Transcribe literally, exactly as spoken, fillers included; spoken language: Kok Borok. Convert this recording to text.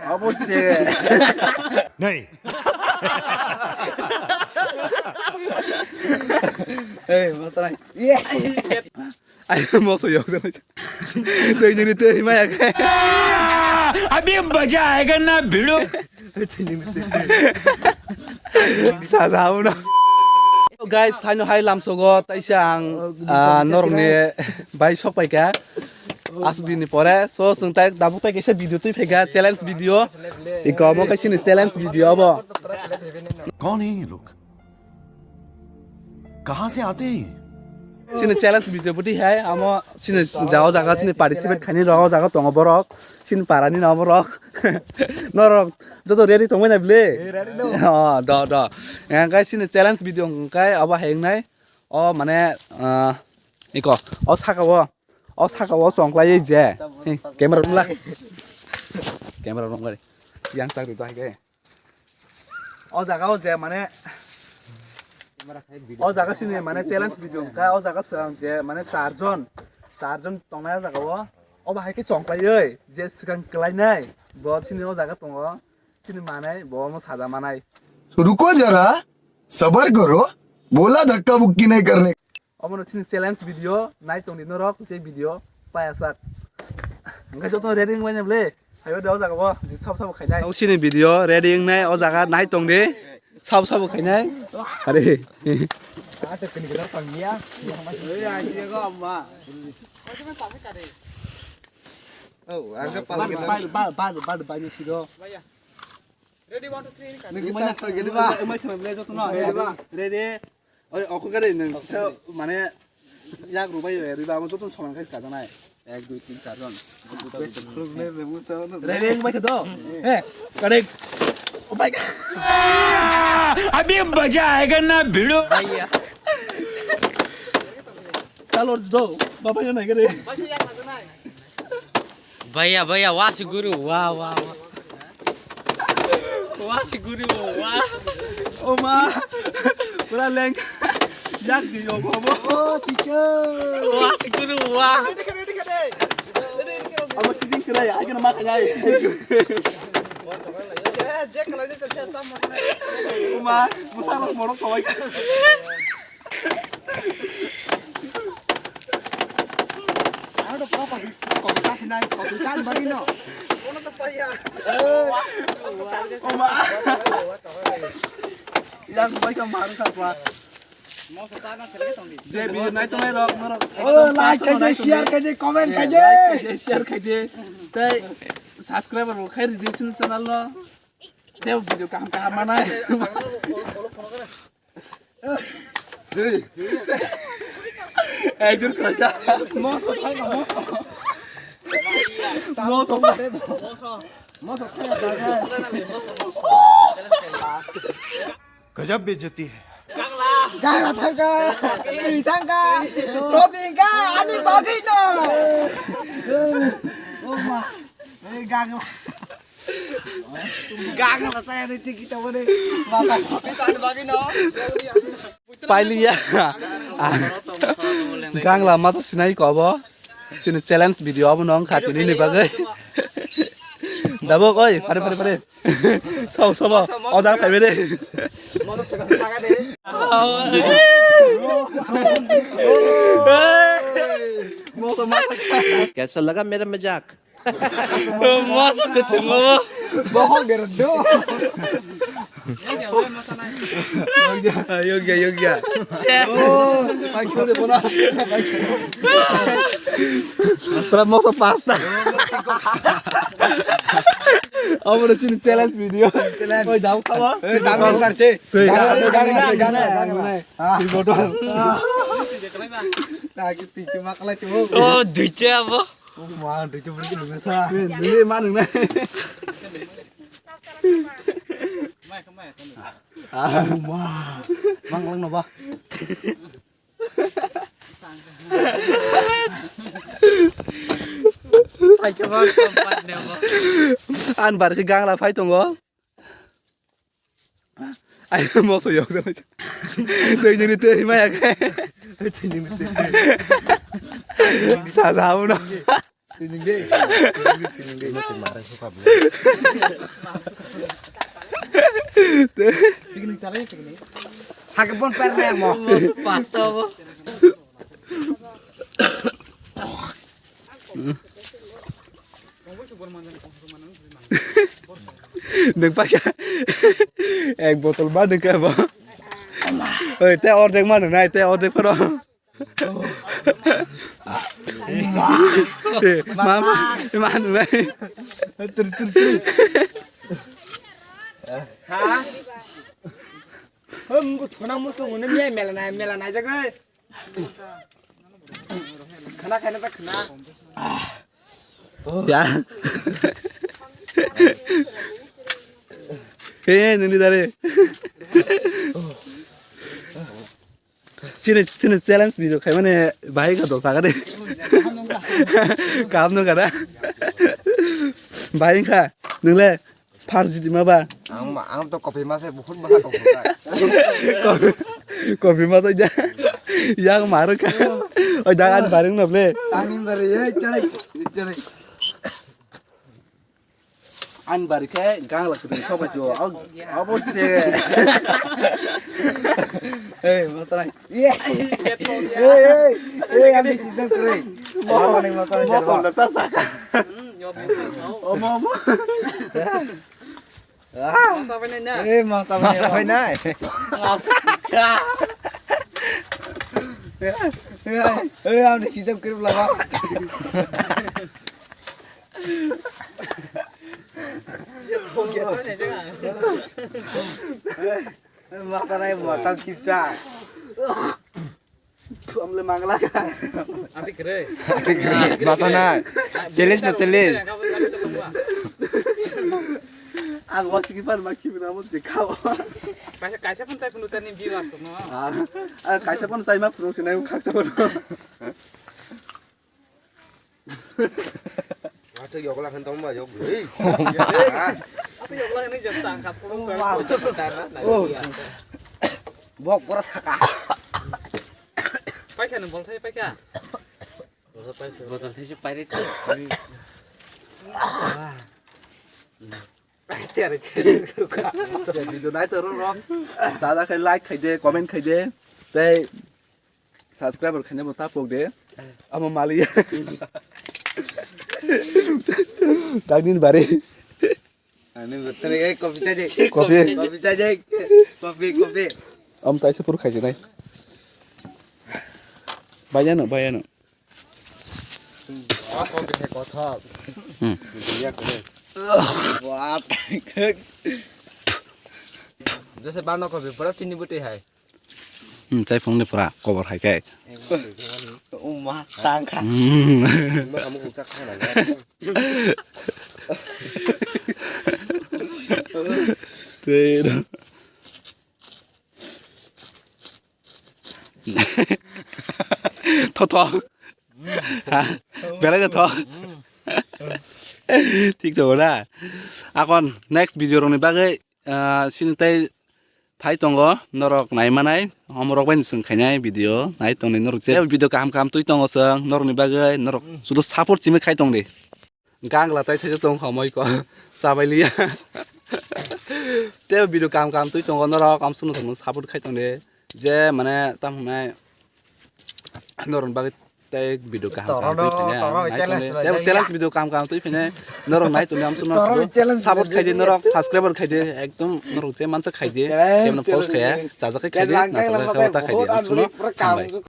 Abo se. Nei. Ei, masrai. Ai, moso yok. Tei jini tei maya khe. Abhi maza aayega na, bhidu. Sa sa uno. Guys, haino hai lamsogo taisa ang, ah, norokni bai sok paikha. Aswk dinni pore. So, chwng tai, tabuk tai kaisa video twi phaikha, challenge video. Iko omo kaisa ni challenge video obo. कौन है ये लोग? कहाँ से आते हैं ये? Chini challenge video bwtwi hai, amo chini ja-, o jaga chini participate khaini rok, o jaga tongo borok, chini parani no borok. Norok joto ready tongbai na bwle? Eh, ready no. Oh, do, do. Hingkai chini challenge video hingkai abo hai wngnai. O mane, ah, iko, o saka o, o saka o chongklai je. Hey, camera rwng la. Camera rwng la. Yang chak ri to hai khe. O jaga o je mane, o jaga sini mane challenge video wngkha, o jaga swng je mane charjon, charjon tongnai o jaga o. O bahai khe chongklaiwi je swkang kwlainai, bo sini o jaga tongo, sini manai, bo omo saja manai. तो रुको जरा, सबर करो, बोला धक्का मुक्की नहीं करने। Omono chini challenge video nai tongdi norok, je video paya sak. Hingke joto ready wngbai na bwle. Hayo de o jaga bo, je sab sab khainai. O chini video ready wngnai o jaga nai tongdi. Sab sab khainai. Are. Ate kini gedar pang ya. Oi, aji ko amma. Oh, angka pala gedar. Ba, ba, ba, ba, ba, ni sido. Ready, one, two, three, ini kan. Nung kita tak gini ba. Umai kena beli joto no. Ready ba. Ready. Oi, aku kare nung sa mane yak rubai ya, riba amo joto soman kai kada nai. Ek, dui, tin, char jon. Ready, umai kedo. Eh, kare. Oh my God. Abhi maza aayega na, bhidu. Chalo do, baba ya nai kare. Bhaiya, bhaiya, wasi guru, wah, wah, wah. Wasi guru, wah. O ma, pura leng. Yak di yo, bobo. Oh, teacher. Wasi guru, wah. Abo siding krai, ai kena ma kanyai. O ma, musa lo morok kawai. Ano to papa, kau kasih naik, kau kasih bagi no. Ono to paya. O ma. Yang baik kau marah kau kuat. Je video nai tongnai rok norok. Oh, like khai je, share khai je, comment khai je. Like khai je, share khai je. Tei subscriber bo khai ridi chini channel no. Tei video kaham kaham manai. Hey. Ekjon kwlai kha. Moso thai, moso. Moso. Moso thai. गजब बेइज्जती है। Gangla thangkha. Twi thangkha. Twi thangkha. Ani bagwi no. Oh ma. Hey, gangla. Gangla saya ni tiki tahu ni. Mata. Kita ni bagwi no. Pailiya. Gangla mata sinai ko abo. Sini challenge video abo nong khatini ni bagwi. Dabo koi, pare, pare, pare. Sabo, sabo. O jaga phaibai de. कैसा लगा मेरा मजाक? Moso kwthwng obo. Bohok gerdo. Yogya, yogya. Pura moso pasta. Obo chini challenge video. Challenge. Oi, dam khabo. Eh, dam khabo. Twi. Dam khabo, dam khabo, dam khabo. Ah. Twi botol. Nah, kita cuma kalah cuma. Oh, duitse abo. Oh, ma, duitse beri ke nunggu sa. Nunggu ma nunggu. Ah, ma. Mang lang no ba. Ai, coba tempat deh, Bang. An bar ke gang la phai tongo. Ai, moso yok dong. Tei jini tei maya khe. Tini, tini, tini. Sada uno. Tini, tini. Tini, tini. Hakhe bon per na mo. Pasta bo. Nwng pakya ek botol ma nwng khe bo. Oi, te ordek ma nwngnai, te ordek phano. Ma, ma, ma nwngnai. Ha? Hum, sona musu ngune mela nai, mela nai jagai. Khana, khana ta khana. Ya. He, nini dare. Sini, sini challenge video khai mane bahai ka dok ta ka de. Kam no ka da. Bahai kha, nungle. Phar jidi ma ba? Ang ma, ang to kopi ma se bukhun ma kok bukhun. Kopi, kopi ma to ja. Yang maru ka. Oi, dagan bareng na ble. Ani bare, ye, chale, chale. An bari khe gang la kudin soba jo. Abo che. Eh, ma trai. Ye. Eh, eh, eh, ani chidang kre. Ma trai, ma trai. Ma trai, sa sa. Omo, omo. Eh, masa masa pai nai. Eh, eh, ang di situ kiri belakang. Eh, masa nai, masa kipsa. Thumle mangla ka. Ati kre. Masa na. Challenge na challenge. Ang wasi ki pan ma ki na mo je khao. Kaisa, kaisa pun chai pun utar ni view asuk no. Ah, ah, kaisa pun chai ma pun sinai khaksa pun. Asa yokla khan tong ba yok bwrwi. Asa yokla khan jab chang kha puro. Oh. Bok pura saka. Paikha nung bol thai paikha. Bol thai se paire. Video nai to ro ro. Sada khai like khai de, comment khai de. Tei subscriber khaina bo ta pok de. Amo maliya. Dagnin bare. Ani betul eh kopi saja. Kopi. Kopi saja. Kopi, kopi. Am taisa pur khai de nai. Bayano, bayano. Apa bisa kotor? Hmm. Iya kau. Wah. Jose bano kopi pura sini buti hai. Hmm, chai phung ni pura kobor hai kai. Uma tangkha. Hmm. Uma kamu utak kana. Tera. Thothok. Ha? Belai thothok. Thik se ora. Akon next video rokni bagwi, ah, sini tei phai tongo norok nai manai. Omorok bai swng khainai video nai tongnai norok je. Video kaham kaham twi tongo chwng norokni bagwi norok sudu support simi khai tong di. Gangla tai thaisa tong kha moi ko. Sabai liya. Te video kam kam twi tongo norok am suno tongno support khai tong de. Je mane tam hwnai norok bagwi tei video kam kam twi phine. Te challenge video kam kam twi phine norok nai tong am suno support khai de norok subscriber khai de ekdom norok je mansa khai de. Kemno post khai ya. Chajak khai khai de. Nasa khai de. Am suno.